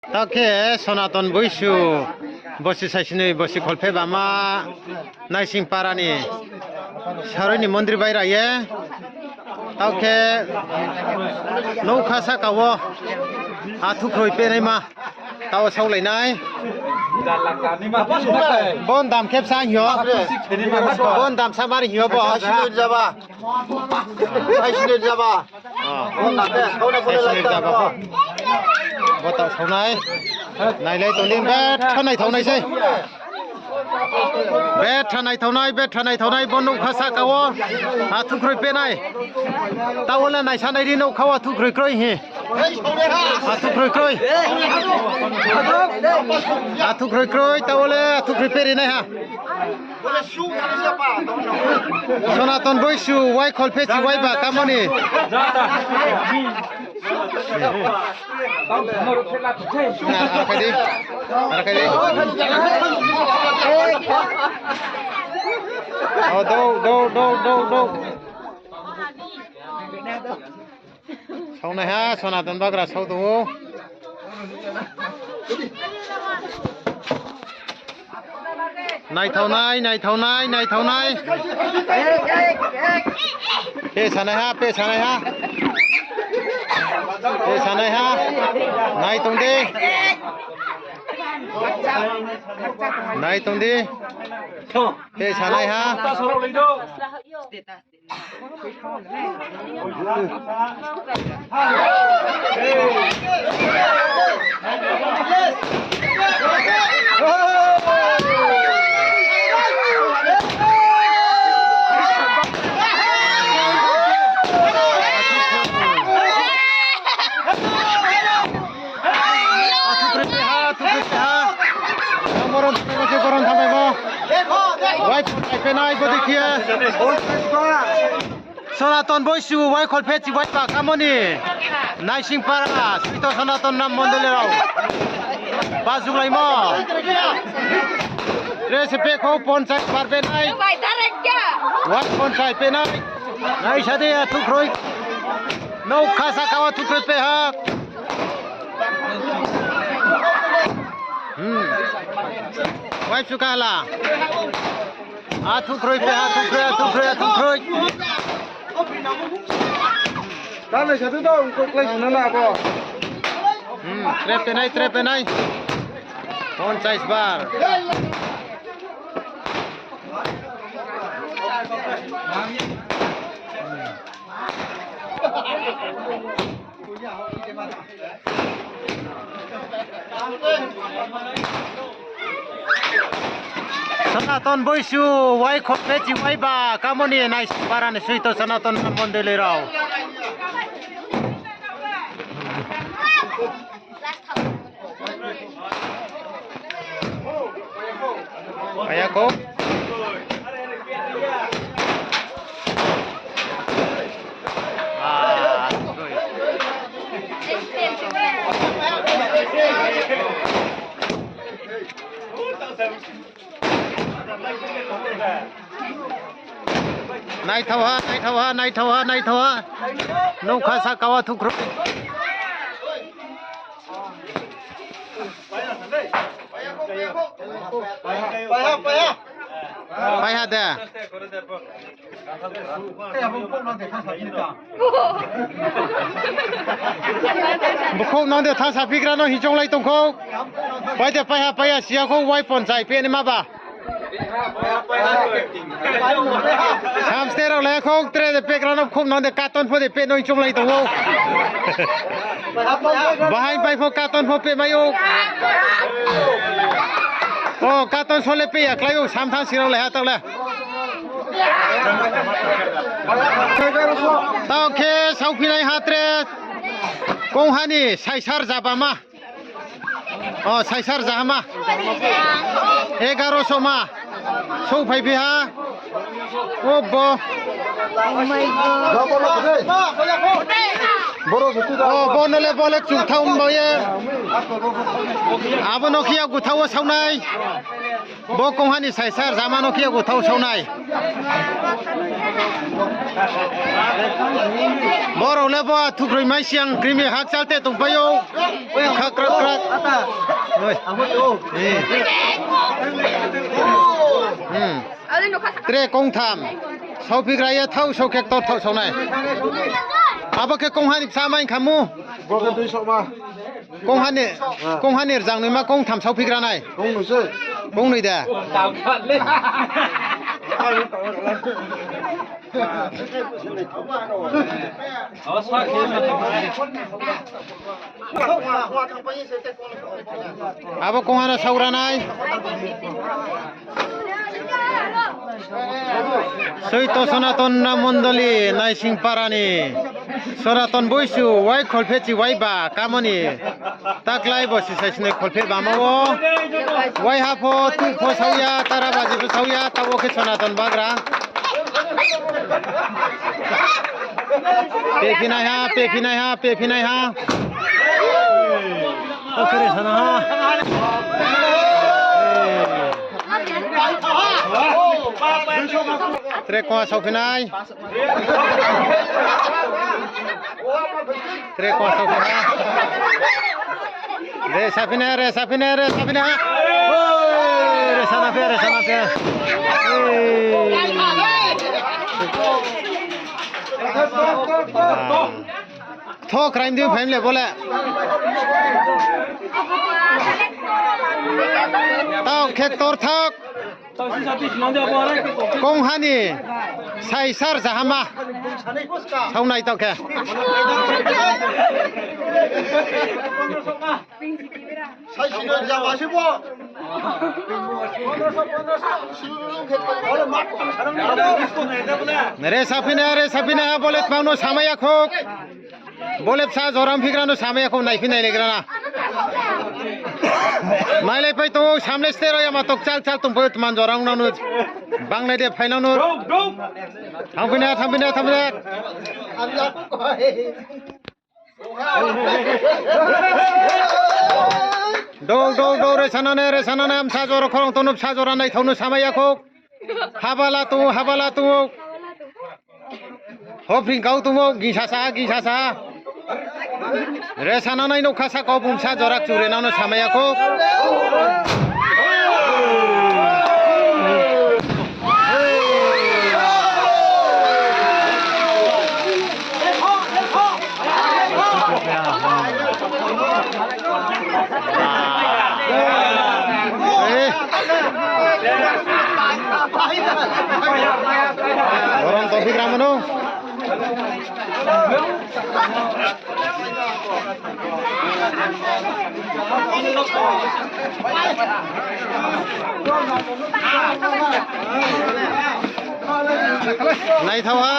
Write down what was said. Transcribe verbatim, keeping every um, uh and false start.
Taoh khe Sonaton Boisu, bosi saisinoi bosi kholpheh bama, Naising para ni saroi ni mondri bai ra ye. Taoh khe nougkha saka wo athukroi penaima. Taoh wo saulai nai. Bon dam khe bsa hing yo. Bon dam sa mari hing yo bo. Saisinoi jaba. Saisinoi jaba. Bo taoh saunai. Nailai tong di, betha naithao nai sei. Betha naithao nai, betha naithao nai, bo nougkha saka wo athukroi pehnai. Taoh wo le naisanai di nougkha wo athukroi kroi hi. Athukroi kroi. Athukroi kroi, taoh wo le athukroi pehri nai ha. Sonaton Boisu, wai kholpheh chi wai ba kamoni. Arakhai di. Arakhai di. O, dou, dou, dou, dou, dou. Saunaiha, Sonaton bagra sau tong ou. Naithaonai, naithaonai, naithaonai. Pesanaiha, pesanaiha. Pesanaiha. Nai tong di. Nai tong di. Pesanaiha. Athukroi peha, athukroi peha. Ang boron thamai bo se boron thamai bo. Wai phai penai bo dekhiya. Sonaton Boisu wai kholpheh chi wai ba kamoni. Naising para, Suito Sonaton Nam Mondoli rao. Bajuglaimo. Rese pekho ponchai par penai. Wai ponchai penai. Naisa di athukroi. Nougkha saka wo athukroi peha. Hmm. Wai psu kala. Athukroi peha, athukroi, athukroi, athukroi. Tale satu dong, kok lai suna na bo. Hmm, trep penai, trep penai. Ponchais bar. Sonaton Boisu, wai khorphe chi wai ba, kamoni nai para ni suito Sonaton Mondoli rao. Aya ko. Ah, naithao ha, naithao ha, naithao ha, naithao ha. Nougkha saka wo thukhroi. Paiha de. Bukhouh nang de thangsa phigra no hichonglai tong khou. Pai de paiha, paiha siya khou, wai ponchai peh ni ma ba. Samste rao le khou, tre de pegra no khou nang de katon pho de peh no hichonglai tong ou. Bahai pai pho katon pho peh mai ou. O, katon so le peh ya klái ou, samthang si rao le ha tang le. Tao khe saophinai ha tre kongha ni saisar jabama. O, saisar jahama. Egaro soma. Souhphai phi ha. O, bo. O, bo no le, bo le chukthao mba ye. Abo no khe yakgu thaoh wo saonai. Bo kongha ni saisa rzama no khe yakgu thaoh saonai. Borao le bo athukroi mai siang krimi hakchal te tongpai ou. Kha krak krak. Oi. Hmm. Tre kongtham. Saophigra ye thaoh, saokhe ktor thaoh saonai. Abo khe kongha ni bsa mai khamu. Bo khe dui soma. Kongha ni, kongha ni rzang noima kongtham saophigra nai. Kongnoi se. Kongnoi da. Abo kongha no saogra nai. Soito Sonaton Ram Mondoli Naisingpara ni Sonaton Boisu wai kholphechi wai ba kamoni taklai bo sisai sinoi kholphe bama wo. Waiha pho, tuh pho saoya, tara baji pho saoya, taoh wo khe Sonaton bagra. Pephinaiha, pephinaiha, pephinaiha. Taoh khe re sana ha. Tre kongha saophinai. Tre kongha saophinai. Re saphinai, re saphinai, re saphinai. Oi, re sana phi, re sana phi. Oi. Thok raim di phaim le bo le. Taoh khe ktor thok. Kongha ni saisa rzahama. Saonai taoh khe. Re saphinai, re saphinai, bo le tmang no samai ya khou. Bo le bsa jora ongphigra no samai ya khou, naiphi nailaigra na. Nailaipai tong ou, samle stero yama tok chal chal tongpai ou, tman jora ong nang no. Banglai de phai nang no. Thangphi na, thangphi na, thangphi na. Dou, dou, dou, re sanane, re sanane, bsa jora khorang tong no, bsa jora naithao no samai ya khou. Habala tong ou, habala tong ou. Hophring kau tong ou, gingsa sa ha, gingsa sa ha. Re sananai nougkha saka wo bung bsa jora kchu re nang no samai ya khou. Borom tongphi gra mano. Naithao ha.